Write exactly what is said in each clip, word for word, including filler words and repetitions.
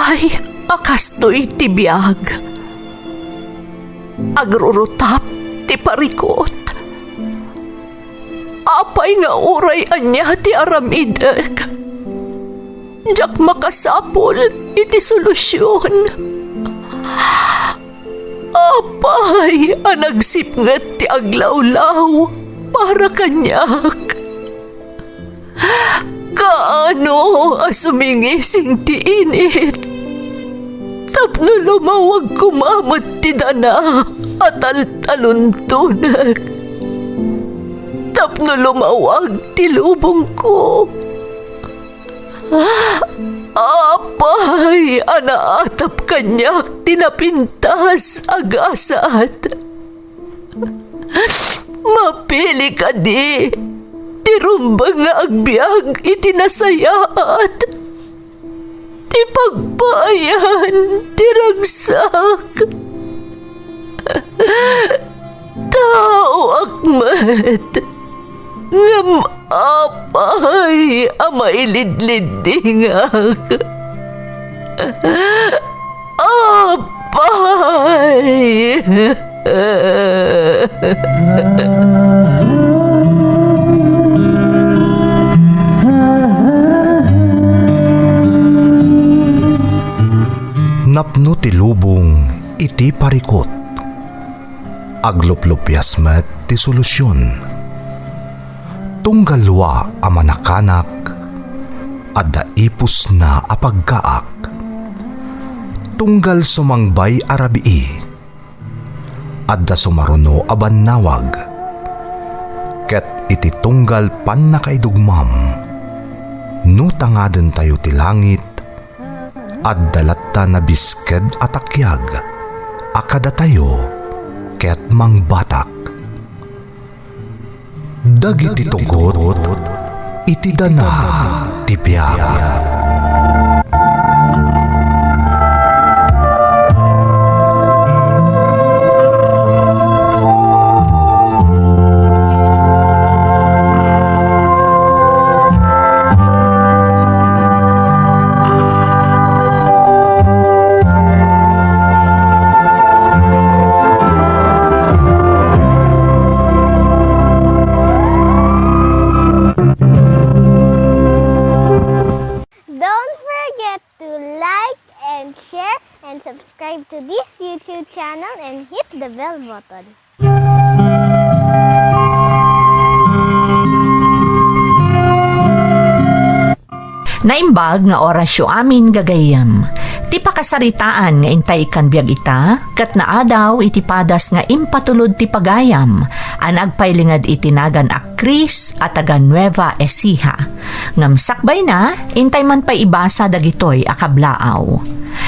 Ay, a kastoy ti biag. Agrurutap ti parikut. Apay nga uray ania ti aramidek, diak makasapul iti solusion. Apay a nagsipnget ti aglawlaw para kaniak? Kaano a sumingising ti init tapno lumawag koma met ti dana a taltaluntonek, tapno lumawag ti lubongko? Apay a naatap kaniak ti napintas a gasat? Mapili kadi ti rumbeng nga agbiag iti nasayaat, ti pagpaayan ti ragsak? Taoak met, ngem apay a mailidliddingak? Apay! Napno ti lubong iti parikut. Agluplupias met ti solusion. Tunggal dua a manakanak, adda ipusna a pagkaak. Tunggal sumangbay a rabii, adda sumaruno a bannawag. Ket iti tunggal pannakaidugmam, no tangadentayo ti langit, adda latta nabisked a takiag a kadatayo ket mangbatak. Dagiti tugot iti dana ti biag. Don't forget to like and share and subscribe to this YouTube channel and hit the bell button. Naimbag nga orasyo amin gagayyem. Ti pakasaritaan nga intay ikkan biag ita, ket naadaw iti padas nga impatulod ti pagayam, a nagpailinged iti nagan a Chris a taga Nueva Ecija. Ngem sakbayna, intay man pay ibasa dagitoy a kablaaw.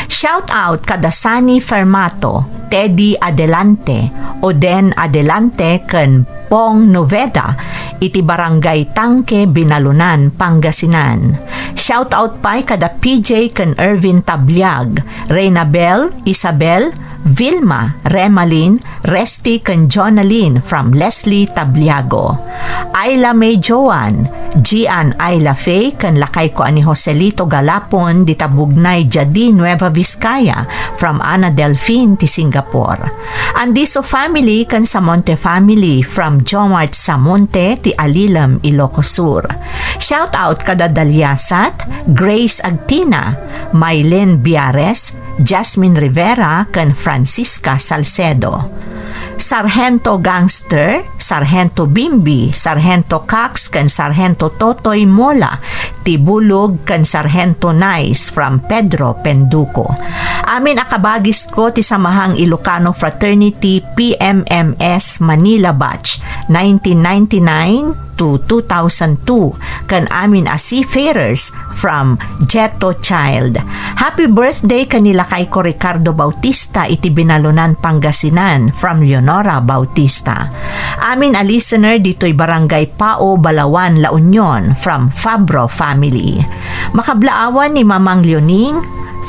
Shout out kada Sunny Fermato, Teddy Adelante, Oden Adelante, ken Pong Noveda iti Barangay Tangke, Binalunan, Pangasinan. Shout out pay kada P J ken Ervin Tabliag, Reynabel, Isabel, Vilma, Remalin, Resty ken Jonalyn from Leslie Tabliago. Ayla May Joan, Gian Ayla Faye ken lakayko a ni Joselito Galapon dita Bugnay, Jadi, Nueva Vizcaya from Ana Delfin ti Singapore. Andiso family ken Samonte family from Jomart Samonte ti Alilem, Ilocos Sur. Shout out kada Daliasat, Grace Agtina, Mylene Biares, Jasmine Rivera ken Francisca Salcedo. Sargento Gangster, Sargento Bimbi, Sargento Cax ken Sargento Totoy Mola, Tibulog ken Sargento Nice from Pedro Penduko. Amin a kabagisko ti Samahang Ilocano Fraternity P M M S Manila Batch nineteen ninety-nine to two thousand two, ken amin a seafarers from Jeto Child. Happy birthday ken ni lakayko Ricardo Bautista iti Binalunan, Pangasinan, from Leonora Bautista. Amin a listener ditoy Barangay Pao, Balawan, La Union, from Fabro family. Makablaawan ni Mamang Leoning,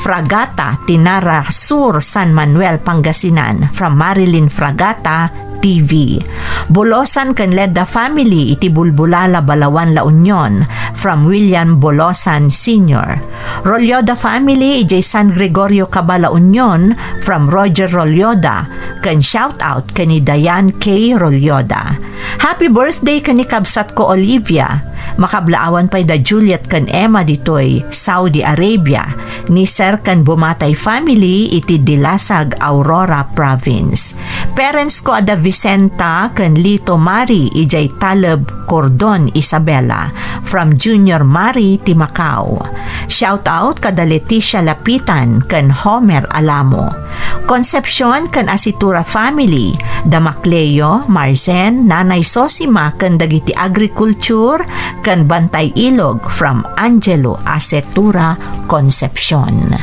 Fragata ti Nara Sur, San Manuel, Pangasinan, from Marilyn Fragata, T V. Bolosan ken Ledda family iti Bulbulala, Balawan, La Union, from William Bolosan Senior. Rolyoda family idiay San Gregorio Caba, La Union, from Roger Rolyoda, ken shout out ken ni Diane K Rolyoda. Happy birthday ken ni kabsatko Olivia. Makablaawan pay da Juliet ken Emma ditoy Saudi Arabia. Ni Sir ken Bumatay family iti Dilasag, Aurora Province. Parents ko a da Vicenta ken Lito Mari idiay Taleb, Cordon, Isabela, from Junior Mari ti Macau. Shout out kada Leticia Lapitan ken Homer Alamo. Concepcion ken Asitura family, da Macleo, Marzen, Nanay Sosima ken dagiti agriculture ken Bantay Ilog, from Angelo Asetura Concepcion.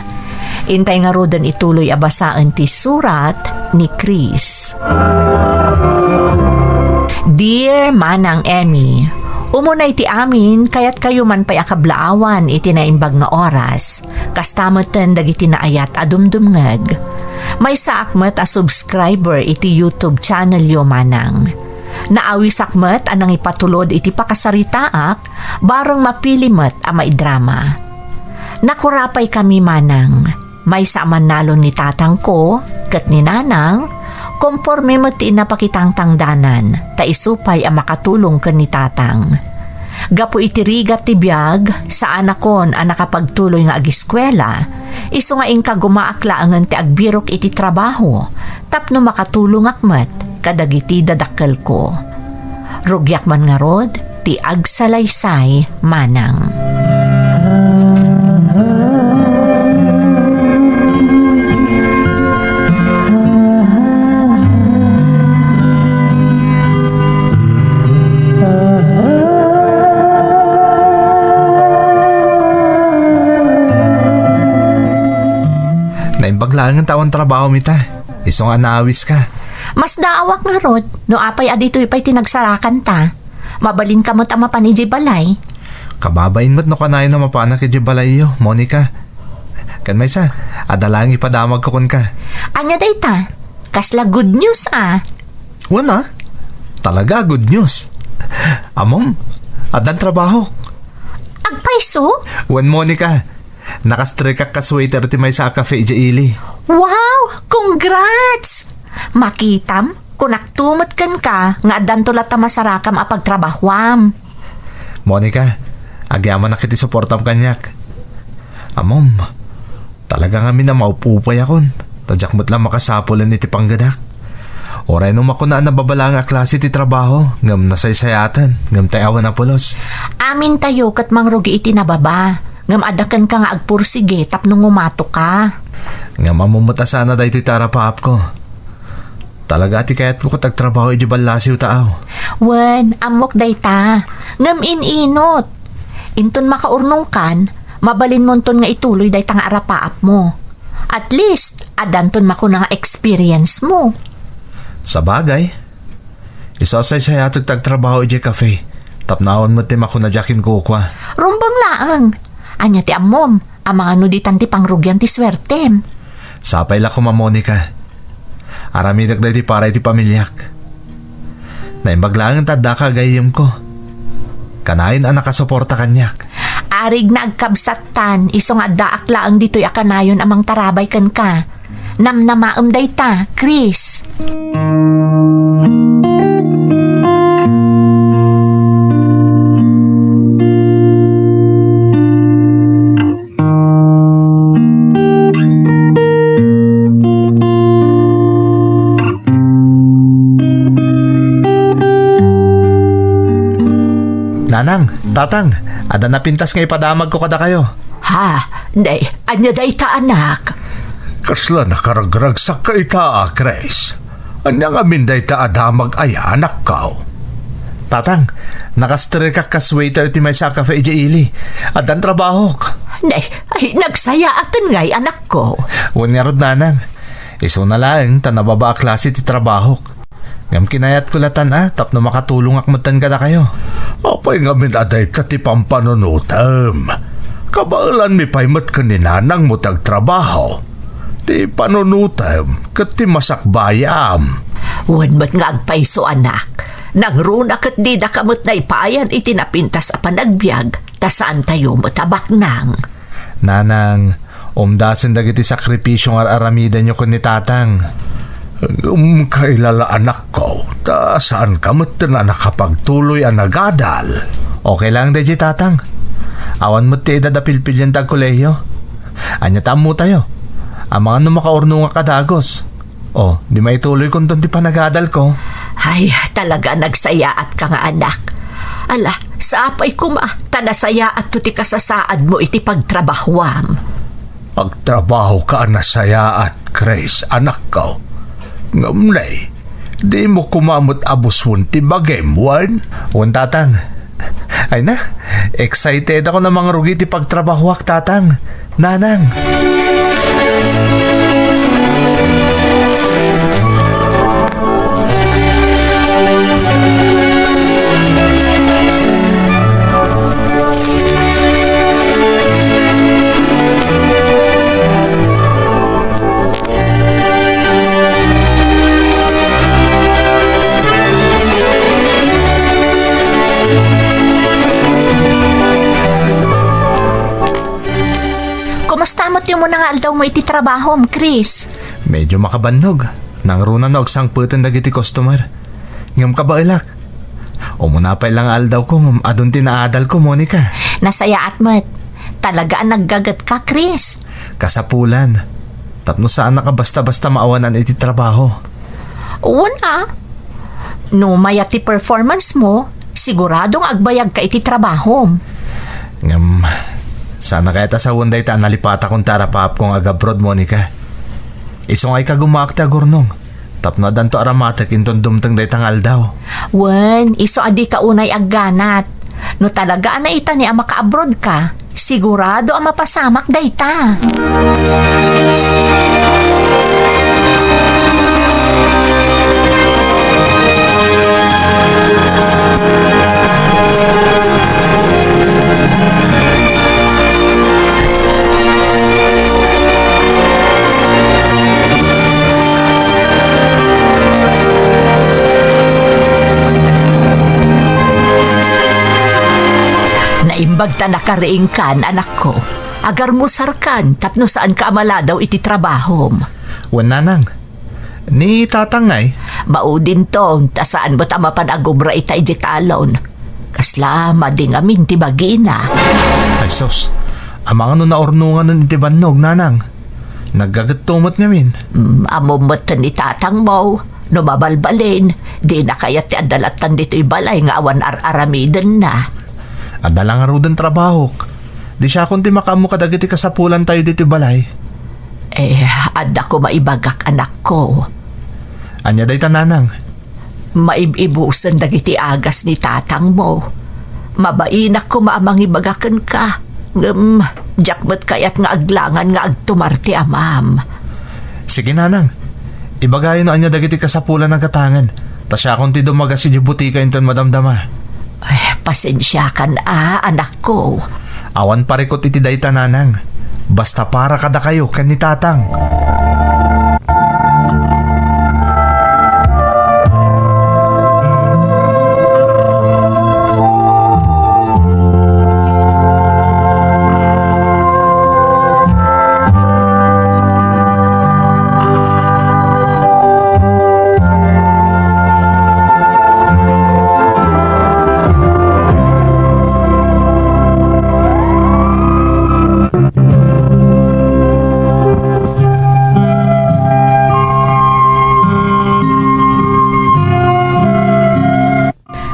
Intay ngaruden ituloy a basaen ti surat ni Chris. Dear Manang Emmy, umuna iti amin, kayatkayo man pay a kablaawan iti naimbag nga oras. Kasta metten dagiti naayat a dumdumngeg. Maysaak met a subscriber iti YouTube channelyo, Manang. Naawisak met a nangipatulod iti pakasaritaak, bareng mapili met a maidrama. Nakurapay kami, Manang. Maysa a mannalon ni tatangko ket ni nanang, komporme met ti inapakitangtangdanan, ta isu pay a makatulong ken ni tatang. Gapu iti rigat ti biag, saanakon a nakapagtuloy nga agiskuela, isu nga inkagumaak laengen ti agbirok iti trabaho, tapno makatulongak met kadagiti dadakkelko. Rugiak man ngarud ti agsalaysay, Manang. Naimbag laengen ta awan trabahom ita. Isu nga naawiska. Masdaawak ngarud, no apay a ditoy pay ti nagsarakanta. Mabalinka met a mapan idiay balay. Kababain met no kanayon a mapanak idiay balayyo, Monica. Ken maysa, adda laeng ipadamagko kenka. Ania dayta? Kasla good news a? Wen a? Talaga, good news. Ammom, addan trabaho. Agpayso? Wen, Monica, nakastrekak kas waiter ti maysa a cafe idiay ili. Wow! Congrats! Makitam, kunakto met kenka nga addanto latta masarakam a pagtrabahuam. Monica, agyamanak iti suportam kaniak. Ammom, talaga ngamin a maup-upayakon, ta diak met la makasapulen iti panggedak. Uray no makuna a nababa laeng a klase ti trabaho, ngem nasaysayaten, ngem tay awan a pulos. Amintayo ket mangrugi iti nababa, ngem adda kenka nga agpursige tapno ngumatoka. Ngem ammom met a sana daytoy ti arapaapko. Talaga a ti kayatko ket agtrabaho idiay ballasiw ta aw. Wen, ammok dayta. Ngem in-inot. Inton makaurnongkan, mabalinmonton nga ituloy dayta nga arapaapmo. At least, addanton makuna nga experience mo. Sabagay, isu a saysayatek ti agtrabaho idiay cafe, tapno awan met ti makuna diak inkukua. Rumbeng laeng. Ania ti ammom? Amangan no ditan ti pangrugian ti suertem. Sapay la koma, Monica. Aramidek daytoy para iti pamiliak. Naimbag laeng ta addaka a gayyemko. Kanayon a nakasuporta kaniak. Arig na agkabsattan, isu nga addaak laeng ditoy a kanayon a mangtarabay kenka. Namnamaem dayta, Chris. Nanang, tatang, adda napintas nga ipadamagko kadakayo. Ha? Nay, ania dayta, anak? Kasla nakaragragsak ka ita, a, Chris. Ania ngamin dayta a damag aya, anakko? Tatang, nakastrekak kas waiter iti maysa a cafe idiay ili. Addan trabahok. Nay, ay, nagsayaaten ngay, anakko. Wen ngarud, nanang. Isuna laeng ta nababa a klase ti trabahok. Ngem kinayatko latan a tapno makatulongak metten kadakayo. Apay ngamin a dayta ti pampanunotem? Kabaelanmi pay met ken ni nanangmo ti agtrabaho. Ti panunotem ket ti masakbayam. Wen met nga agpayso, anak. Nangruna ket didaka met naipaayan iti napintas a panagbiag, ta saantayo met a baknang. Nanang, umdasen dagiti sakripisio nga ar-aramidenyo ken ni Tatang. Ngem kailala, anakko, ta saanka met a nakapagtuloy a nagadal. Okay lang daydiay, Tatang. Awan met ti edad a pilpilian ti agkolehiyo. Ania ta ammotayo? Amangan no makaurnongak a dagus. O, di maituloykonton ti panagadalko. Ay, talaga nagsayaatka nga anak. Ala, sapay koma, ta nasayaatto ti kasasaadmo iti pagtrabahuam. Agtrabahoka a nasayaat, Chris, anakko. Ngem nay, dimo koma met abusuen ti bagim, wen? Wen, Tatang. Ay na, excited ako na mangrugi ti pagtrabahoak, Tatang. Nanang. Kumusta met ti umuna nga aldawmo iti trabahom, Chris? Medyo makabannog. Nangruna no agsangpeten dagiti customer. Ngem kabaelak. Umuna pay la nga aldawko ngem adun ti naadalko, Monica. Nasayaat met. Talaga a naggagetka, Chris. Kasapulan. Tapno saanak a basta-basta maawanan iti trabaho. Wen a. No mayat ti performance mo, sigurado nga agbayagka iti trabahom. Ngem, saan a kayat a sawen dayta a nalipatakon ti arapaapko nga ag-abroad, Monica. Isu nga ikagumaak ti agurnong. Tapno addanto aramatek inton dumteng dayta nga aldaw. Wen, isu a dika unay agganat. No talaga a naitani a makaabroadka, sigurado a mapasamak dayta. Naimbag ta nakariingkan, anakko. Agarmusarkan tapno saanka a maladaw iti trabahom. Wen, Nanang. Ni Tatang ngay? Maudinto, ta saan met a mapan agubra ita idiay talon. Kasla madi ngamin ti bagina. Ay sus, amangan no naurnonganen iti bannog, Nanang. Naggagetto met ngamin. Mm, ammom met ni Tatangmo, no mabalbalin, dina kayat ti adda lattan ditoy balay nga awan ar-aramidenna. Adda la ngaruden trabahok. Di siakon ti makaammo kadagiti kasapulantayo ditoy balay. Eh, adda koma ibagak, anakko. Ania dayta, Nanang? Maib-ibusen dagiti agas ni Tatangmo. Mabainak koma a mangibaga kenka. Ngem, diak met kayat nga aglangan nga agtumar ti amam. Sige, Nanang. Ibagayo no ania dagiti kasapulan a gatangen. Ta siakon ti dumagas idiay butika inton madamdama. Ay, pasensiakan a, anakko. Awan parikut iti dayta, Nanang. Basta para kadakayo ken ni Tatang.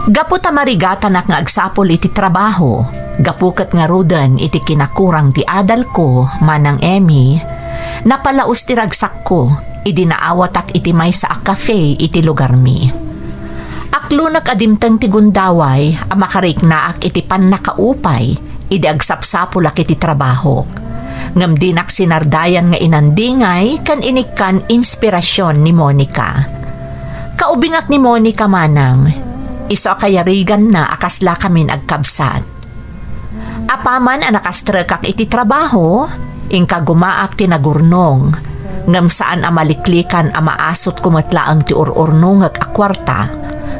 Gapu ta marigatanak nga agsapul iti trabaho, gapu ket ngaruden iti kinakurang ti adalko, Manang Emmy, napalaus ti ragsakko idi naawatak iti maysa a cafe iti lugarmi. Aklonek a dimteng ti gundaway a makariknaak iti pannakaupay idi agsapsapulak iti trabahok. Ngem dinak sinardayan nga inandingay ken inikkan inspirasyon ni Monica. Kaubingak ni Monica, Manang. Isu a kayariganna a kaslakamin agkabsat. Apaman a nakastrekak iti trabaho, inka gumaak ti nagurnong. Ngem saan a maliklikan a maasutko met laeng ti ur-urnongek a kuarta,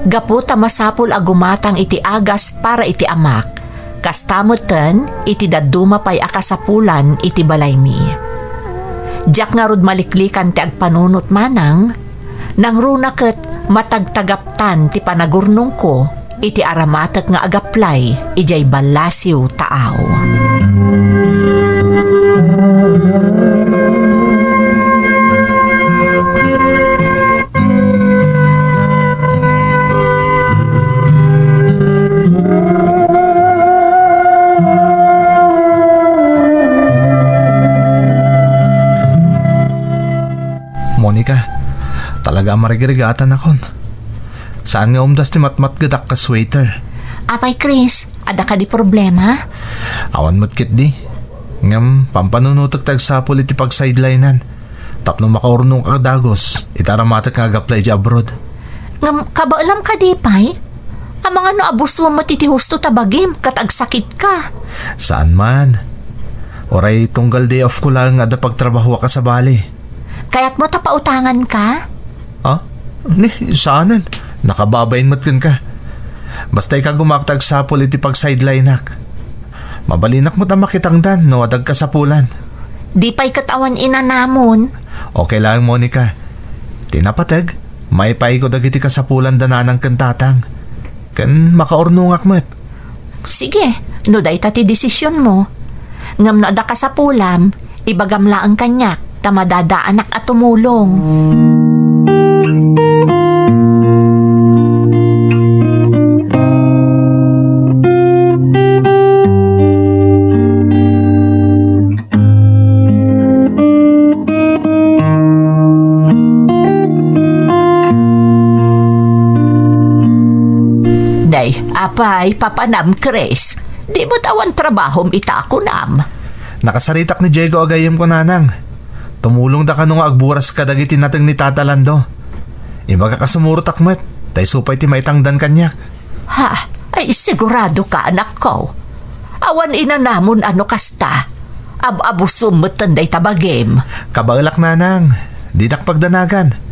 gapu ta masapul a gumatang iti agas para iti amak, kasta metten iti dadduma pay a kasapulan iti balaymi. Diak ngarud maliklikan ti agpanunot manang, nangruna ket matagtagaptan ti panagurnongko iti aramatek nga agaplay idiay ballasiw taaw. Monica, talaga a marigrigatanakon. Saan nga umdas ti matmatgedak kas waiter. Apay, Chris, adda kadi problema? Awan met ketdi. Ngem, pampanunotek ti agsapul iti pagsidelinean. Tapno makaurnongak a dagus, iti aramatek nga agaplay iti abroad. Ngem, kabaelam kadi pay? Amangan no abusuem met iti husto ta bagim, ket agsakitka. Saan man. Uray tunggal day off ko laeng nga adda pagtrabahoak a sabali. Kayatmo ta pautanganka? Ah? Ni, saanen. Nakababain met kenka. Basta ikagumaak ta agsapul iti pagsidelineak. Mabalinak met a makitangdan no adda agkasapulan. Di pay ket awan inanamon. Okay laeng, Monica. Ti napateg, maipayko dagiti kasapulan da nanang ken tatang. Ken makaurnongak met. Sige, no dayta ti desisionmo. Ngem no adda kasapulam, ibagam laeng kaniak, ta madadaanak a tumulong. Day, apay, papanam, Chris? Di met awan trabahom ita a kunam? Nakasaritak ni Diego a gayyemko, nanang. Tumulongda kano nga agburas kadagiti nateng ni Tata Lando. Ibagak a sumurotak met, ta isu pay ti maitangdan kaniak. Ha? Ay, sigurado ka, anakko? Awan inanamon a no kasta. Ab-abusom metten dayta bagim. Kabaelak, nanang. Dinak pagdanagan.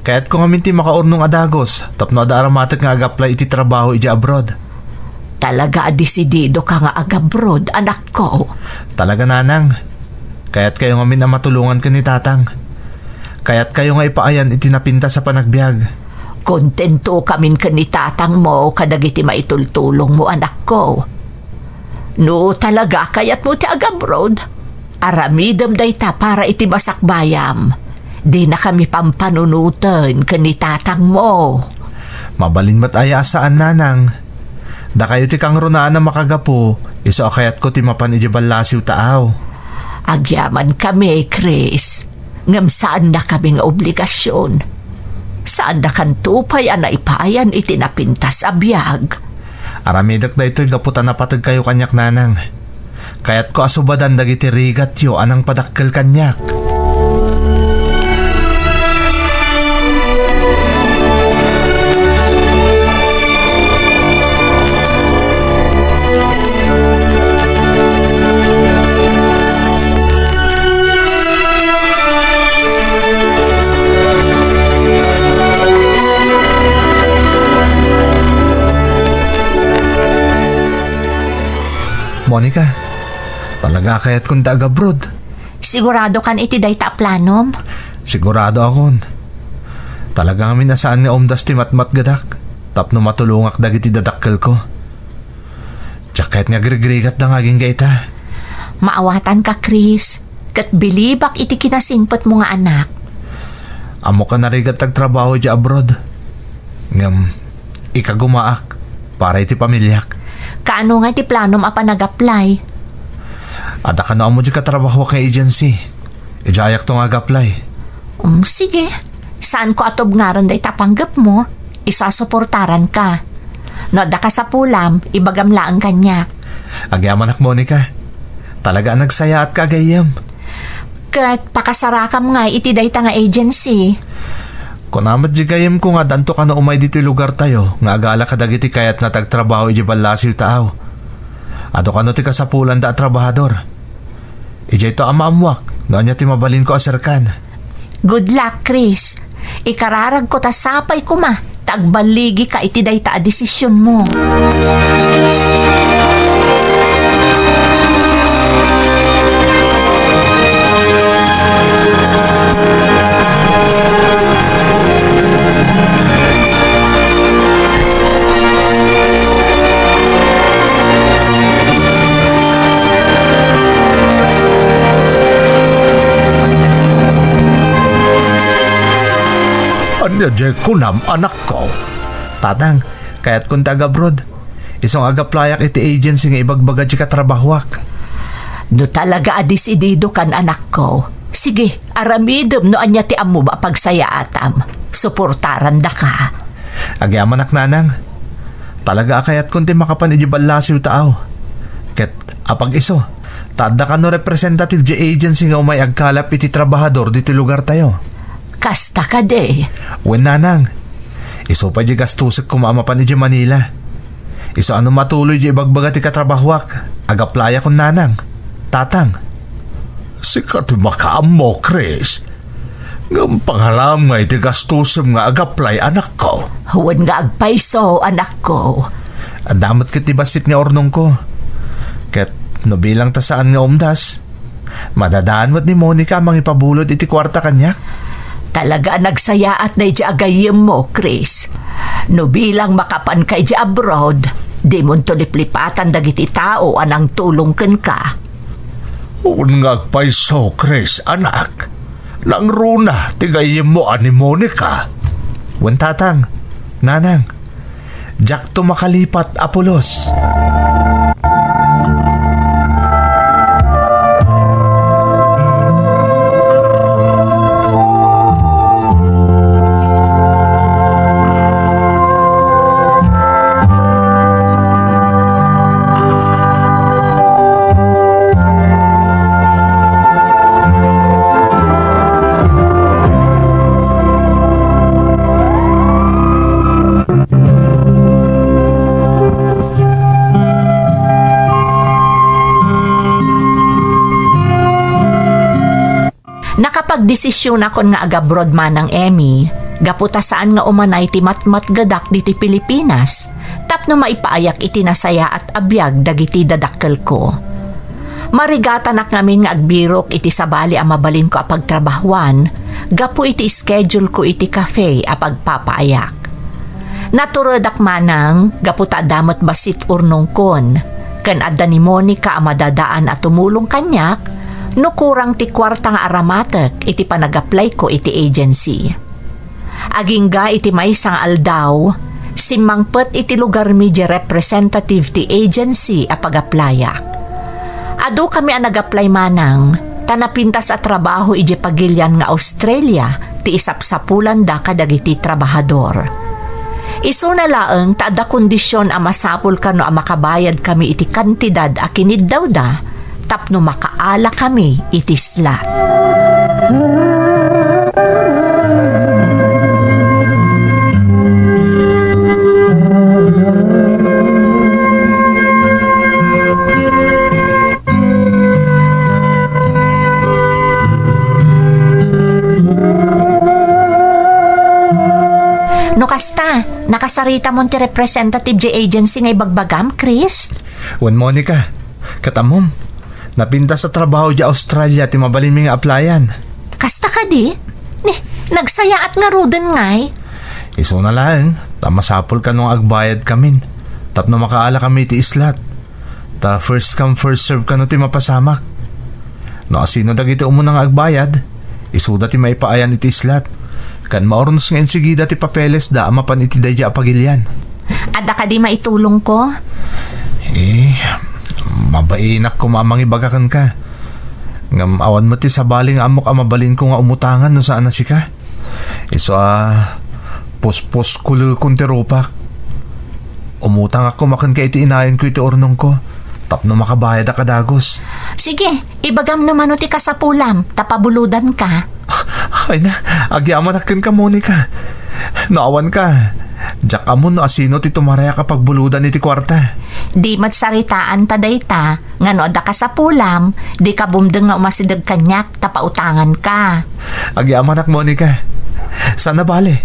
Kayatko ngamin ti makaurnong a dagus tapno adda aramatek nga agaplay iti trabaho idiay abroad. Talaga a desidido ka nga agabroad, anakko? Talaga, nanang. Kayatkayo ngamin a matulongan ken ni tatang. Kayatkayo nga ipaayan iti napintas a panagbiag. Kontento kamin ken ni tatangmo kadagiti maitultulongmo, anakko. No talaga kayatmo ti agabroad, aramidem dayta para iti masakbayam. Dina kami pampanunoten ken ni tatangmo. Mabalin met aya a saan, nanang. Dakayo ti kangrunaan a makagapu, isu a kayatko ti mapan idiay ballasiw taaw. Agyaman kami, Chris. Ngem saannakami nga obligasion. Saannakanto pay a naipayan iti napintas a biag. Aramidek daytoy gapu ta napategkayo kaniak, nanang. Kayatko a subadan dagiti rigatyo a nangpadakkel kaniak. Monica, talaga a kayatkon ti agabroad. Sigurado kan iti dayta a planom? Sigurado akon. Talaga ngamin a saan nga umdas ti matmatgedak tapno matulongak dagiti dadakkelko. Diak kayat nga agrigrigatda nga agingga ita. Maawatanka, Chris, ket bilibak iti kinasingpetmo nga anak. Ammok a narigat ti agtrabaho idiay abroad. Ngem, ikagumaak para iti pamiliak. Kaano nga iti planom a panag-apply? Adda kano ammo diay katrabahoak nga agency. Idiayakto nga ag-apply. Um, sige. Saanko a tubngaron dayta a panggepmo. Isu a suportaranka. No adda kasapulam, ibagam laeng kaniak. Agyamanak, Monica. Talaga a nagsayaatka a gayyem. Ket pakasarakam ngay iti dayta nga agency. Kuna met di gayyemko nga addanto kano umay ditoy lugartayo nga agala kadagiti kayatna ti agtrabaho idiay ballasiw taaw. Adu kano ti kasapulanda a trabahador. Idiayto a maammuak no ania ti mabalinko a serkan. Good luck, Chris. Ikararagko ta sapay koma ta agballigika iti dayta a desisionmo. Ania diay kunam, anakko? Tatang, kayatkon ti agabroad. Isu nga agaplayak iti agency nga ibagbaga ti katrabahuak. No talaga a desididokan, anakko, sige, aramidem no ania ti ammom a pagsayaatam. Suportarandaka. Agyamanak, nanang. Talaga a kayatkon ti makapan idiay ballasiw taaw. Ket apag-isu, ta adda kano representative diay agency nga umay agkalap iti trabahador ditoy lugartayo. Kasta kadi? Wen, nanang. Isu pay diay gastosek koma a mapan idiay Manila. Isu a no matuloy diay ibagbaga ti katrabahuak, agaplayakon, nanang, tatang. Sika ti makaammo, Chris. Ngem pangalam nga iti gastosem nga agaplay, anakko. Wen nga agpayso, anakko. Adda met ket ti bassit nga urnongko. Ket no bilang ta saan nga umdas, madadaan met ni Monica a mangipabulod iti kuarta kaniak. Talaga a nagsayaat daydi a gayyemmo, Chris. No bilang makapanka idiay abroad, dimonto liplipatan dagiti tao a nangtulong kenka. Wen nga agpayso, Chris, anak. Nangruna ti gayyemmo a ni Monica. Wen, tatang, nanang, diakto makalipat a pulos. Nakapagdesisionakon nga agabroad, Manang Emmy, gapu ta saan nga umanay ti matmatgedak ditoy Pilipinas tapno maipaayak iti nasayaat a biag dagiti dadakkelko. Marigatanak ngamin nga agbirok iti sabali a mabalinko a pagtrabahuan gapu iti schedule-ko iti cafe a pagpapaayak. Naturedak manang gapu ta adda met bassit urnongkon, ken adda ni Monica a madadaan a tumulong kaniak no kurang ti kuarta nga aramatek iti panagaplayko iti agency. Agingga iti maysa nga aldaw, simmangpet iti lugarmi diay representative ti agency a pagaplayak. Adukami a nagaplay manang, ta napintas a trabaho idiay pagilian nga Australia ti isapsapulanda kadagiti trabahador. Isuna laeng ta adda kondision a masapul kano a makabayadkami iti kantidad a kiniddawda tapno makaalakami iti slot. No kasta, nakasaritamon ti representative diay agency nga ibagbagam, Chris? Wen, Monica, ket ammom, napintas a trabaho idiay Australia ti mabalinmi nga aplayan. Kasta kadi? Ni, nagsayaat ngaruden ngay? Isuna laeng, ta masapul kano nga agbayadkamin tapno makaalakami iti slot. Ta first come, first serve kano ti mapasamak. No asino dagiti umuna nga agbayad, isuda ti maipaayan iti slot. Ken maurnos nga insigida ti papelesda a mapan iti daydiay a pagilian. Adda kadi maitulongko? Eh, mabainak koma a mangibaga kenka. Ngem awan met ti sabali nga ammok a mabalinko nga umutangan no saan a sika. Isu a puspuskulekon ti rupak. Umutangak koma kenka iti inayonko iti urnongko tapno makabayadak a dagus. Sige, ibagam no mano ti kasapulam ta pabulodanka. Ay na, agyamanak kenka, Monica. No awanka, diak ammo no asino ti tumarayak a pagbuludan iti kuarta. Di met saritaanta dayta, nga no adda kasapulam, dika bumdeng nga umasideg kaniak ta pautanganka. Agyamanak, Monica. Saan a bale,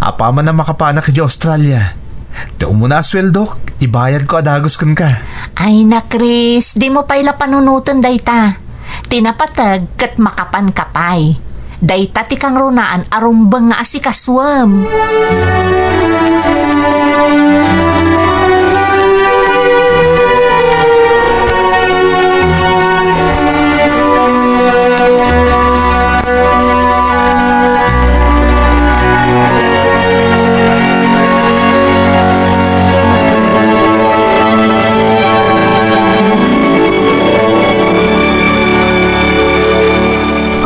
apaman a makapanak idiay Australia. Ti umuna a sueldok, ibayadko a dagus kenka. Ay na, Chris, dimo pay la panunoten dayta. Ti napateg ket makapanka pay. Dayta ti kangrunaan a rumbeng nga asikasuem.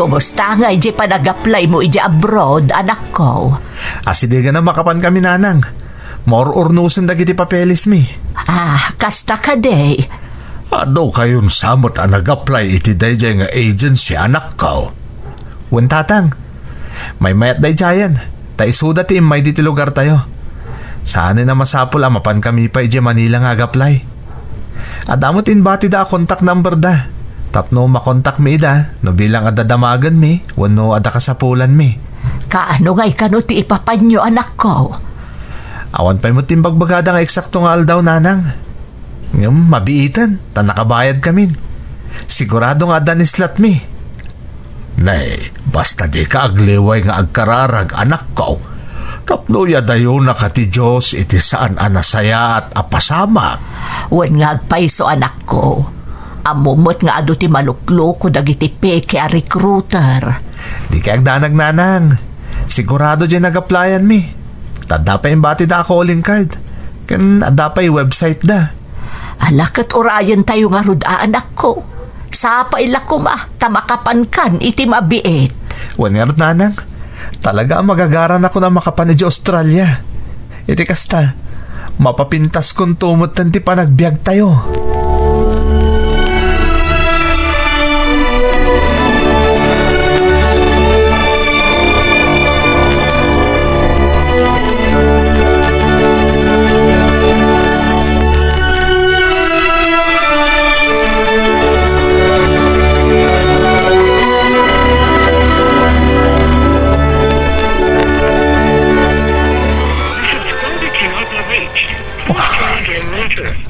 Kumusta ngay di panag-apply mo idiay abroad, anakko? Asidegen a makapankami, nanang. Maur-urnosen dagiti papelesmi. Ah, kasta kadi. Adu kayon sa met a nag-apply iti daydiay nga agency, anakko? Wen, tatang. Maymayat daydiayen, ta isuda ti immay ditoy lugartayo. Saanen a masapul a mapankami pay idiay Manila nga ag-apply. Adda met imbatida a contact number da, tapno makontakmi ida no bilang adda damagenmi wenno adda kasapulanmi. Kaano ngay kano ti ipapanyo, anakko? Awan pay met ti imbagbagada nga eksakto nga aldaw, nanang. Ngem mabiiten, ta nakabayadkamin. Sigurado nga adda ni slotmi. Nay, basta dika agliway nga agkararag, anakko, tapno iyadayonaka ti Dios iti saan a nasayaat a pasamak. Wen nga agpayso, anakko. Ammom met nga adu ti malukluko dagiti peke a recruiter. Dika agdanag, nanang. Sigurado diay nag-applyanmi. Ta adda pay imbatida a calling card. Ken adda pay website da. Ala, ket urayentayo ngarud, anakko. Sapay la koma ta makapankan iti mabiit. Wen ngarud, nanang, talaga a magagaranakon a makapan idiay Australia. Iti kasta, mapapintaskonto metten ti panagbiagtayo.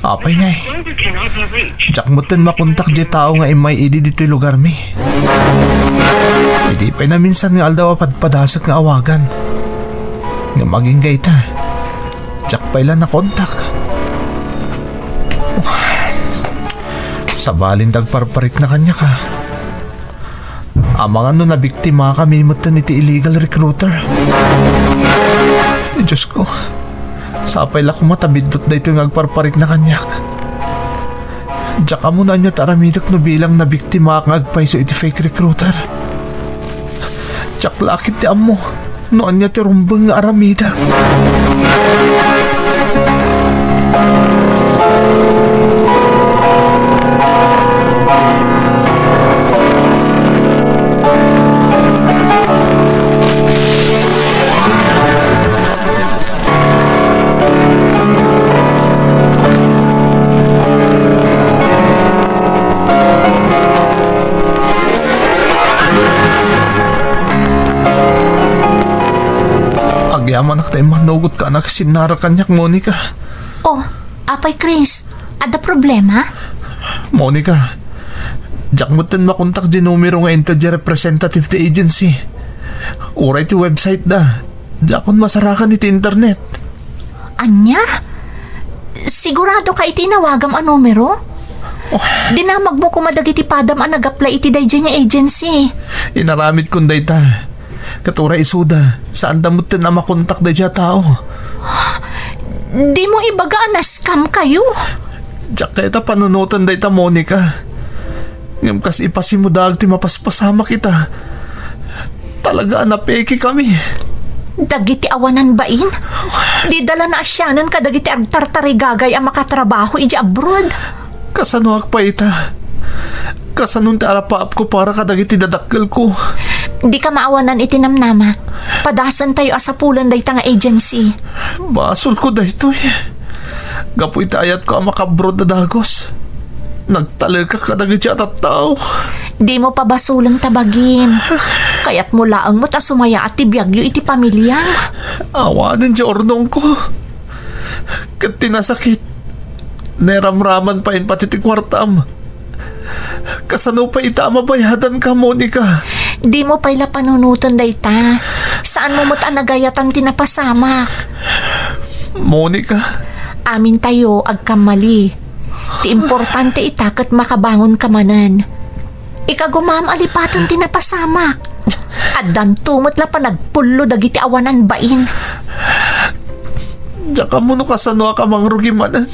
Apay ngay. Diak metten makontak diay tao nga immay idi ditoy lugarmi. Idi pay naminsan nga aldaw a padpadasek nga awagan. Ngem agingga ita, diak pay la nakontak. Sabalin ta agparparikna kaniak, a. Amangan no nabiktimakami metten iti illegal recruiter. Diosko, sapay la koma ta biddut daytoy nga agparparikna kaniak. Diak ammo no ania ti aramidek no bilang nabiktimaak nga agpayso iti fake recruiter. Diak la ket ti ammo no ania ti rumbeng nga aramidek. Agyamanak ta immanugotka a nakisinnara kaniak, Monica. Oh, apay, Chris, adda problema? Monica, diak metten makontak ti numero nga inted ti representative ti agency. Uray ti website da, diakon masarakan iti internet. Ania? Sigurado ka iti inawagam a numero? Oh. Dinamagmo koma dagiti padam a nag-apply iti daydiay nga agency. Inaramidkon dayta. Ket uray isuda, saanda metten a makontak daydiay a tao. Dimo ibaga a na-scam kayo? Diak kayat a panunoten dayta, Monica. Ngem kas ipasimudaag ti mapaspasamak ita, talaga a napekekami. Dagiti awanan bain, dida la naasianan kadagiti agtartarigagay a makatrabaho idiay abroad. Kasanoak pay ita? Kasano ti arapaapko para kadagiti dadakkelko? Dika maawanan iti namnama. Padasentayo a sapulen dayta nga agency. Basolko daytoy. Gapu iti ayatko a makabrod a dagus, nagtalekak kadagiti a tattao. Dimo pabasolen ta bagim. Kayatmo laeng met a sumayaat ti biagyo iti pamiliam. Awanen ti urnongko. Ket ti nasakit, nairamraman pay pati ti kuartam. Kasano pay ita a mabayadanka, Monica? Dimo pay la panunoten dayta. Saanmo met a nagayatan ti napasamak. Monica. Amintayo agkammali. Ti importante ita ket makabangonka manen. Ikagumam a lipaten ti napasamak. Addanto met la panagpullo dagiti awanan bain. Diak ammo no kasanoak a mangrugi manen.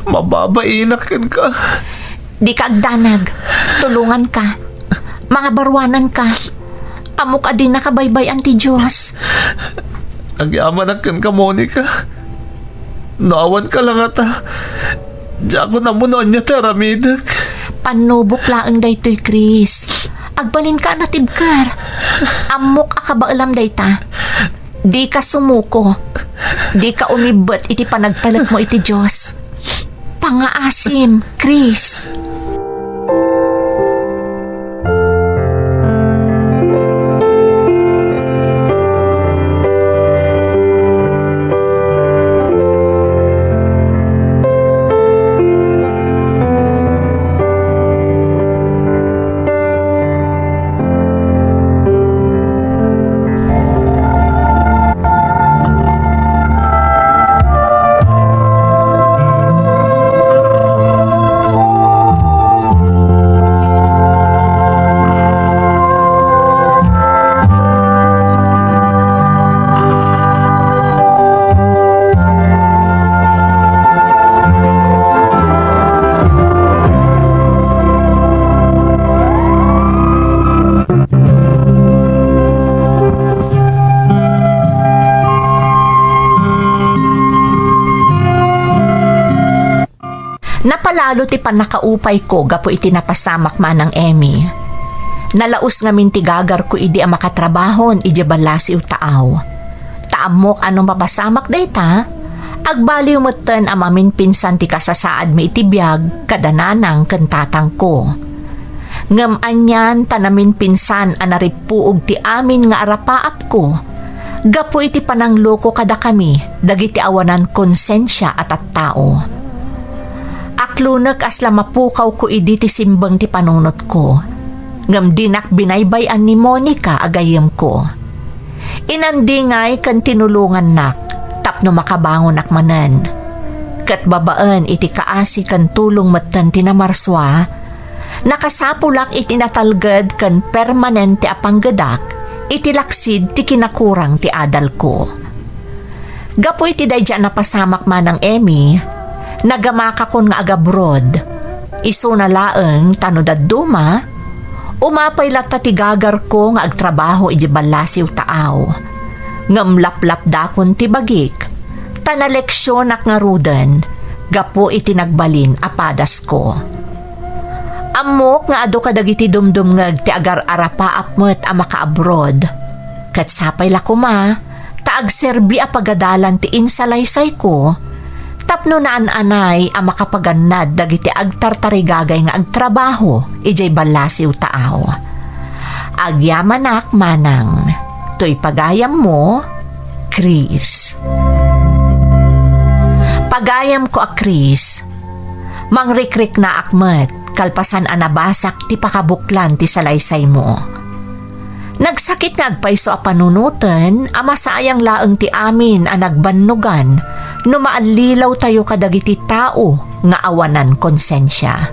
Mababainak kenka. Dika agdanag. Tulonganka. Mangabaruananka. Ammok a dinaka baybay-an ti Dios. Agyamanak kenka, Monica. No awanka la ngata, diakon ammo no ania ti aramidek. Pannubok laeng daytoy, Chris. Agbalinka a natibker. Ammok a kabaelam dayta. Dika sumuko. Dika umibbet iti panagtalekmo iti Dios. Pangngaasim, Chris. Napalalo ti pannakaupayko gapu iti napasamak, Manang Emmy. Nalaus ngamin ti gagarko idi a makatrabahon idiay ballasiw taaw. Ta ammok a no mapasamak dayta, agbaliw metten a maminpinsan ti kasasaadmi iti biag kada nanang ken tatangko. Ngem anian ta naminpinsan a narippuog ti amin nga arapaapko gapu iti panangloko kadakami dagiti awanan konsensia a tattao. Aklonek a sla mapukawko idi ti simbeng ti panunotko, ngem dinak binaybay-an ni Monica a gayyemko. Inandingay ken tinulongannak tapno makabangonak manen. Ket babaen iti kaasi ken tulong metten ti namarsua, nakasapulak iti natalged ken permanente a panggedak iti laksid ti kinakurang ti adalko. Gapu iti daydi a napasamak, Manang Emmy, nagamakakon nga agabroad. Isuna laeng ta no dadduma, umapay latta ti gagarko nga agtrabaho idiay ballasiw taaw. Ngem laplapdakon ti bagik, ta naleksionak ngaruden gapu iti nagbalin a padasko. Ammok nga adu kadagiti dumdumngeg ti agar-arapaap met a makaabroad, ket sapay la koma ta agserbi a pagadalan ti insalaysayko tapno naan-anay a makapagannad dagiti agtartarigagay nga agtrabaho idiay ballasiw taaw. Agyamanak, Manang. Toy pagayammo, Chris. Pagayamko a Chris, mangrikriknaak met kalpasan a nabasak ti pakabuklan ti salaysaymo. Nagsakit nga agpayso a panunoten a masayang laeng ti amin a nagbannogan no maallilawtayo kadagiti tao nga awanan konsensia.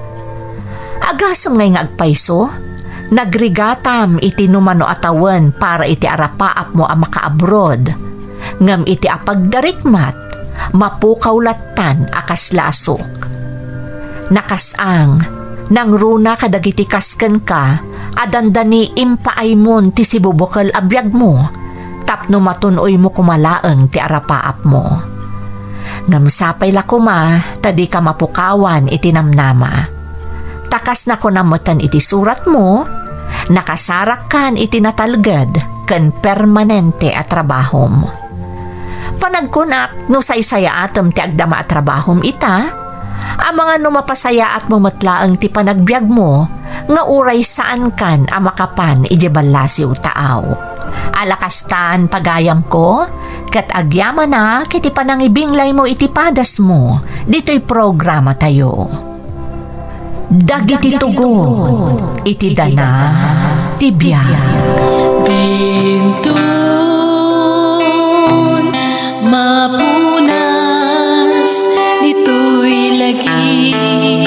Agasem ngay nga agpayso, nagrigatam iti no mano a tawen para iti arapaapmo a makaabroad, ngem iti apagdarikmat, mapukaw lattan a kas lasok. Nakasang, nangruna kadagiti kas kenka a dandani impaaymon ti sibubukel a biagmo tapno matun-oymo koma laeng ti arapaapmo. Ngem sapay la koma ta dika mapukawan iti namnama. Ta kas nakunam metten iti suratmo, nakasarakkan iti natalged ken permanente a trabahom. Panagkunak, no saysayaatem ti agdama a trabahom ita, amangan no mapasayaatmo met laeng ti panagbiagmo nga uray saankan a makapan idiay ballasiw taaw. Alakastan, pagayamko, ket agyamanak iti panangibinglaymo iti padasmo ditoy programatayo. Dagiti tugon iti dana ti biag. Dintun mapunas ditoy lagi.